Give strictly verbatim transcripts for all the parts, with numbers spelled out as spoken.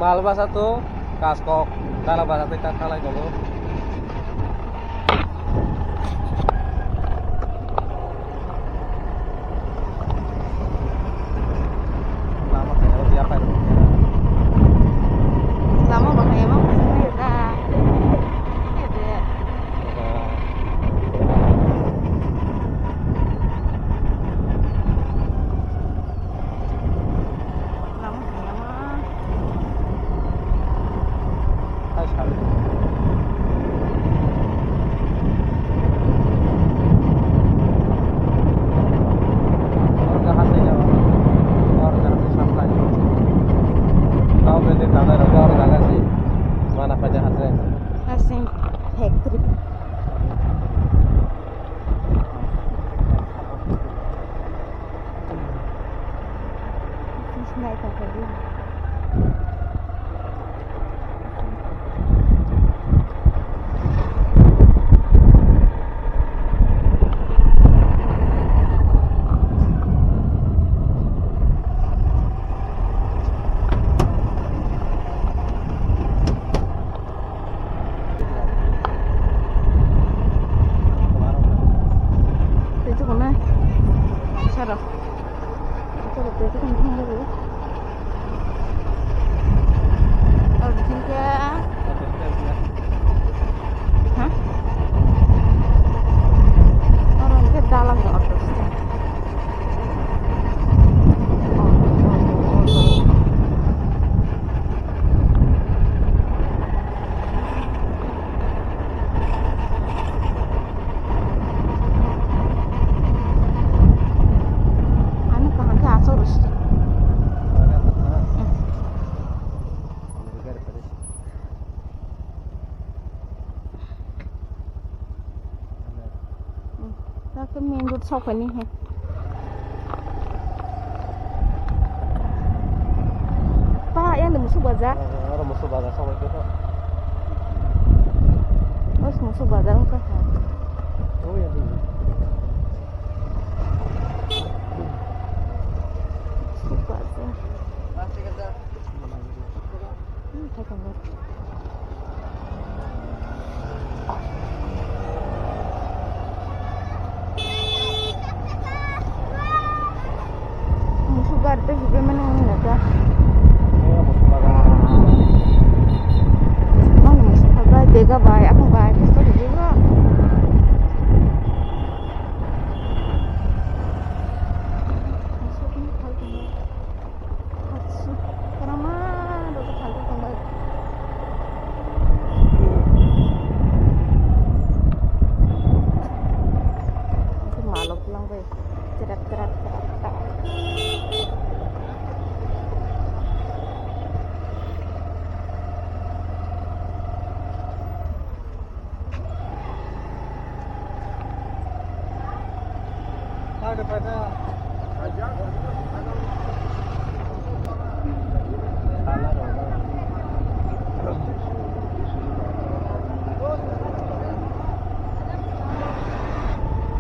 Tal basa to kaskok, dala basa tei tak talai tongo. Lama kaya, ya, kaya. Lama bahaya ma, bahaya ta. Kaya de. Lama kaya ma. Hai, sal. Oro jaga se jabo. Oro jaga se supply. Tao bende tanai rok oro jaga se. Mana pai de hatre. Asing factory. Tei tukuna sara. Sara tei tukuna thanglaio. Oro hwnkhe ha? Oro hwnkhe dalam auto stand. Ano kaham khe aswk rwsdi. Dak main road sok paini he. Pa, yang de musuk bazar. Oro musuk bazar sok paini. Os musuk bazar ka ha. Oh ya. Musuk bazar. Hmm, hai tongo. Musuk gari tei hibui mano wngya kha. Mano musuk bai, dega bai, aphang bai, khe sto hibui bo. Musuk ni thal tongo. Atsu, kwbangma rok phalwi tongbai. Malok langbai, cherak, cherak, cherak, cherak.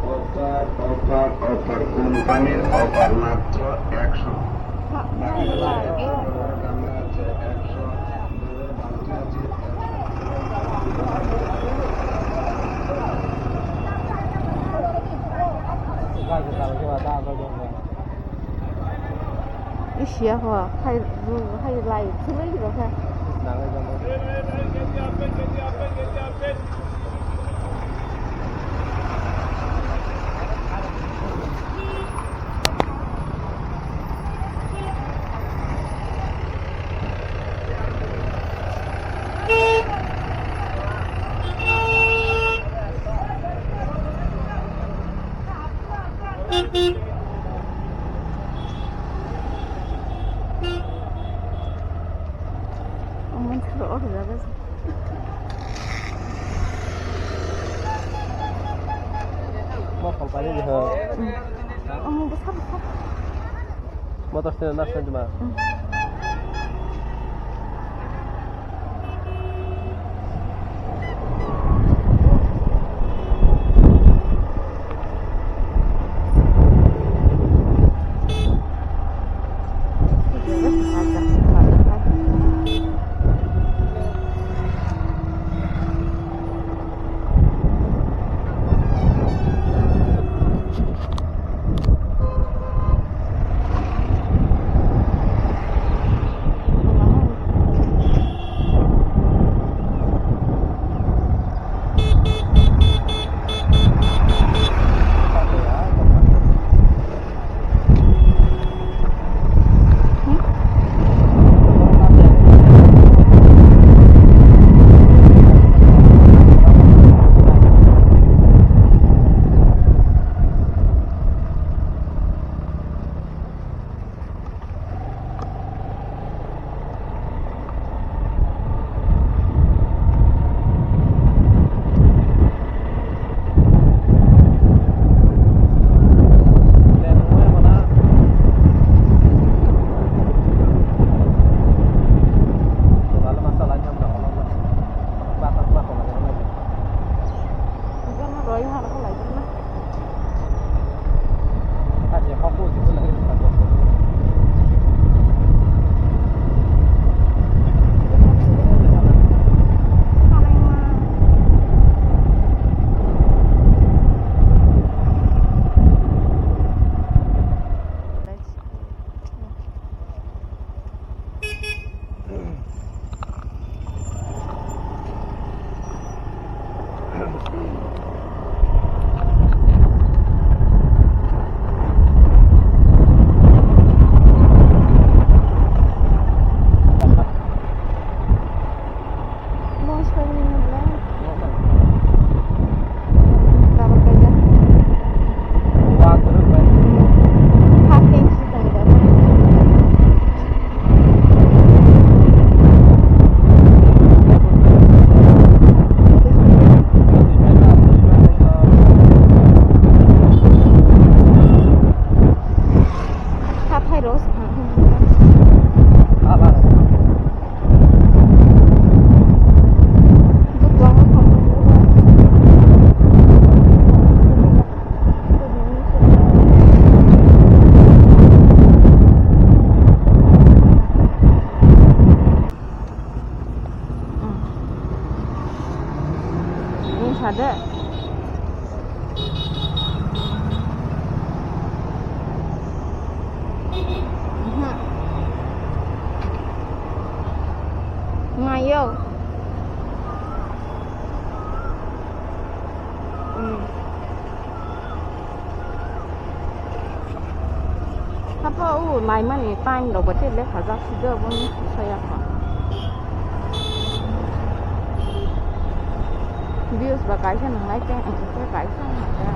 Offer, offer, offer, company-r offer matro ekso. Isiya ho, hai, hai lai, thulai rok hai. Omo bwsa bwsa. Motor stand na stand ma. Nung sa de. Ngayo. Hmm. Apa o naimani time rok bo tei lekha jak si do, bo ni saya kha. Views ba kaisa nang nai tei ang khe kaisa nang ya.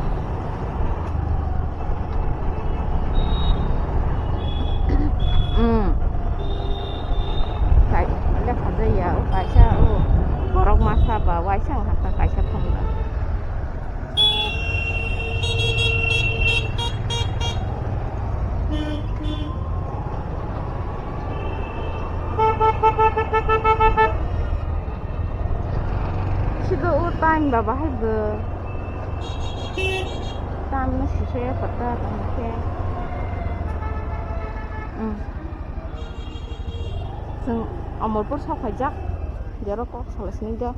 Hmm. Kai lekha jaya o kaisa o borok masa ba waisa ang hakha kaisa thong da. Sido o time ba bahai bo. Time no sisaya pata tamo khe. Hmm. Chwng Amarpur sok phaijak. Jero kok salai sini do.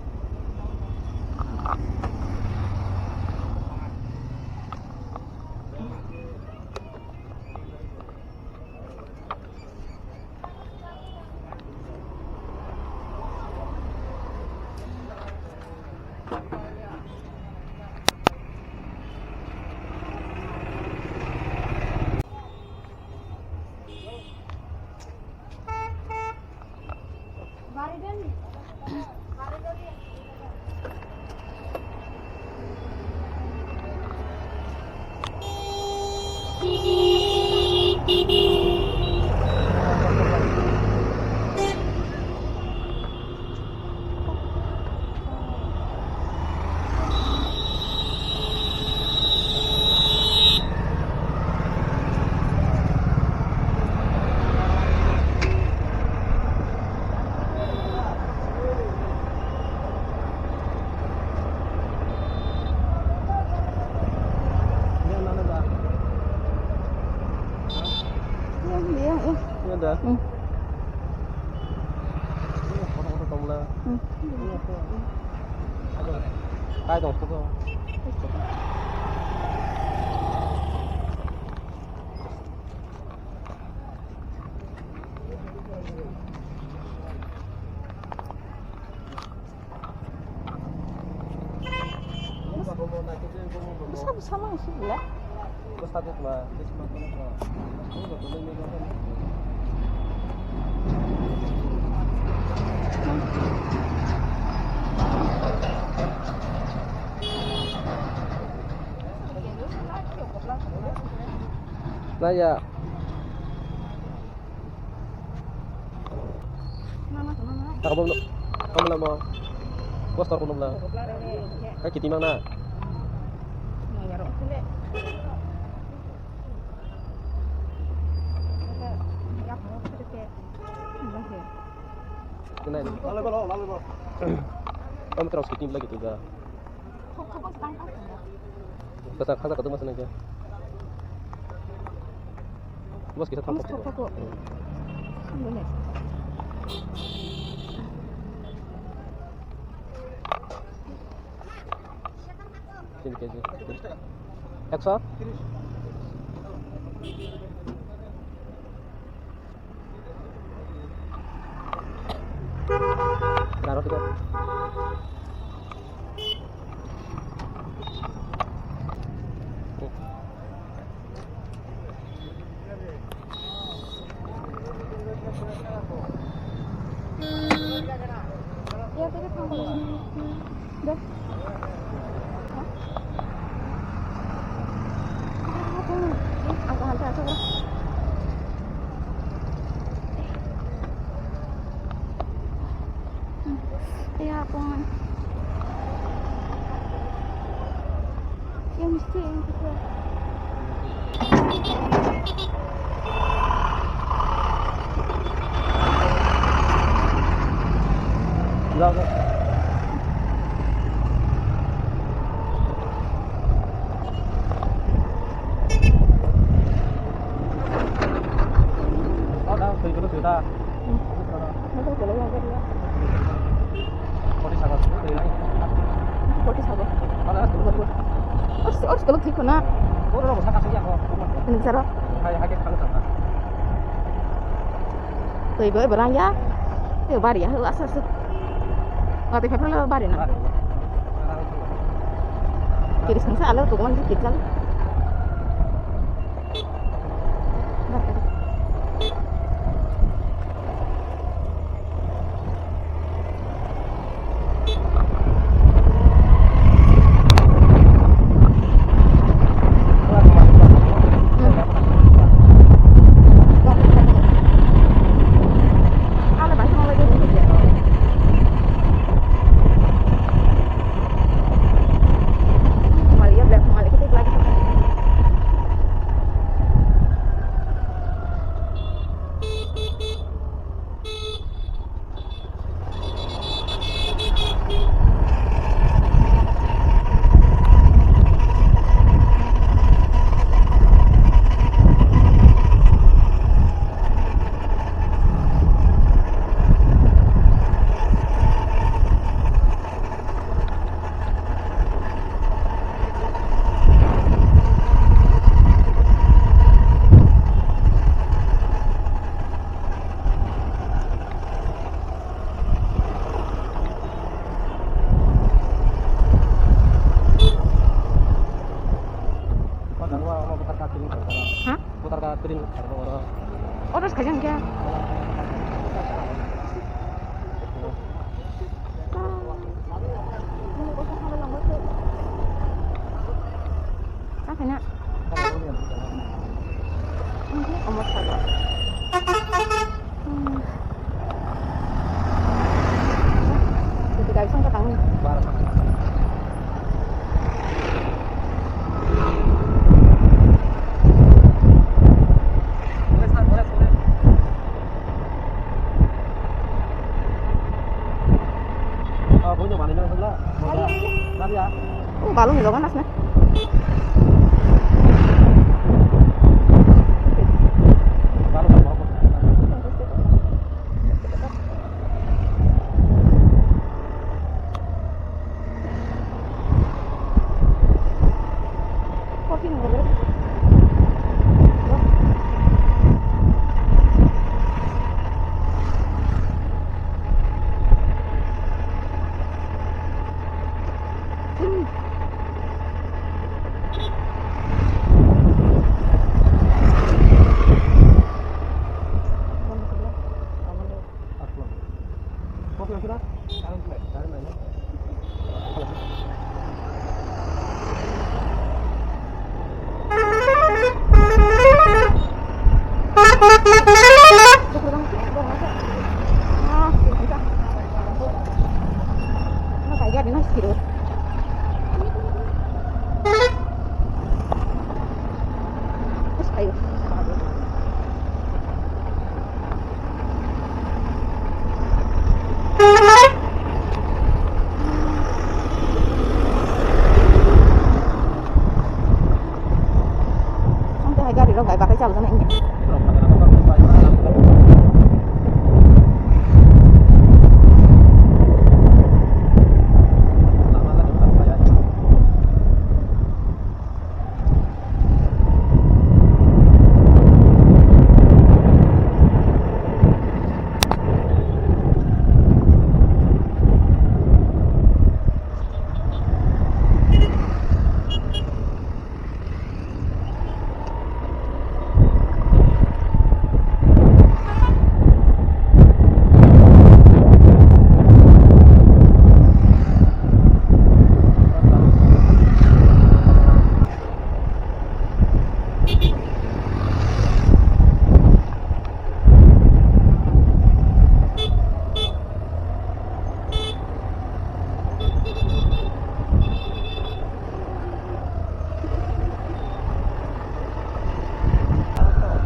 Yang, yang, yang. Ini ada. Hmm. Ini foto-foto tomla. Hmm. Ini apa? Ada. Kai dong foto. Bwsa bwsa mang sibila. Naya. Takabo no, tamo namo. Bos tor kono bla. Kai kiti mang na. Kenai. Tamo terus kiti lagi tu ga. Kata khata kata mas nangya. Bos kita thang thang. Tin kg. Ekso? Daro tiko. Ya ampun. Yang mesti yang kita. Koti sago. Ors, ors, kolok thik khuna. Oro rogo saka saka ko. Ini saro. Hai, hai, ke khang saka. Twi bo berang ya. Twi bari ya, asa asa. Ngati phai phai bari na. Kiri sangsa alo tu kuman kiri sal. Ha? Voter card print khairokgo oro. Oro se khaijak khe. Chakhaina. Omo salo. Hmm. Jadi gari songkha tangwi. Oh, balung ni logan asna.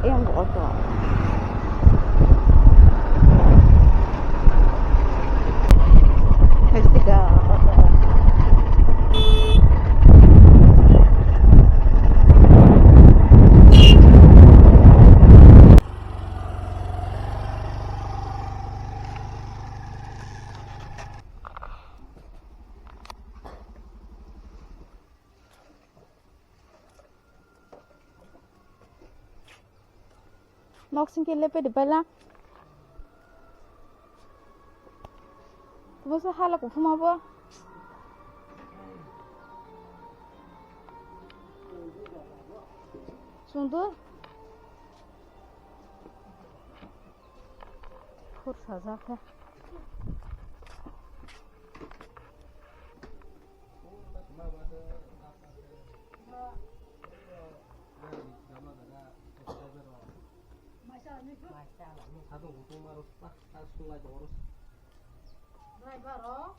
Yang auto. Nok singke lepe de bela. Kubusu hala kuphuma bo. Sungdu. Khur sajak khe. Driver rok,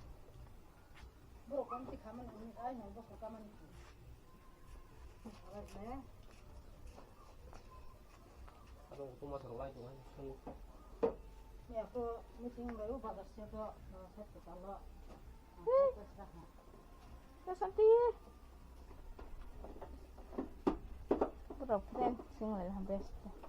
borok kong tikha mani hwnwi ai nai bosor kamani. Aro tuma thang lai tong ai. Ni ako meeting bai o bazar se do, bazar se to talo. Ka santi. Pura friend sing lai ha best.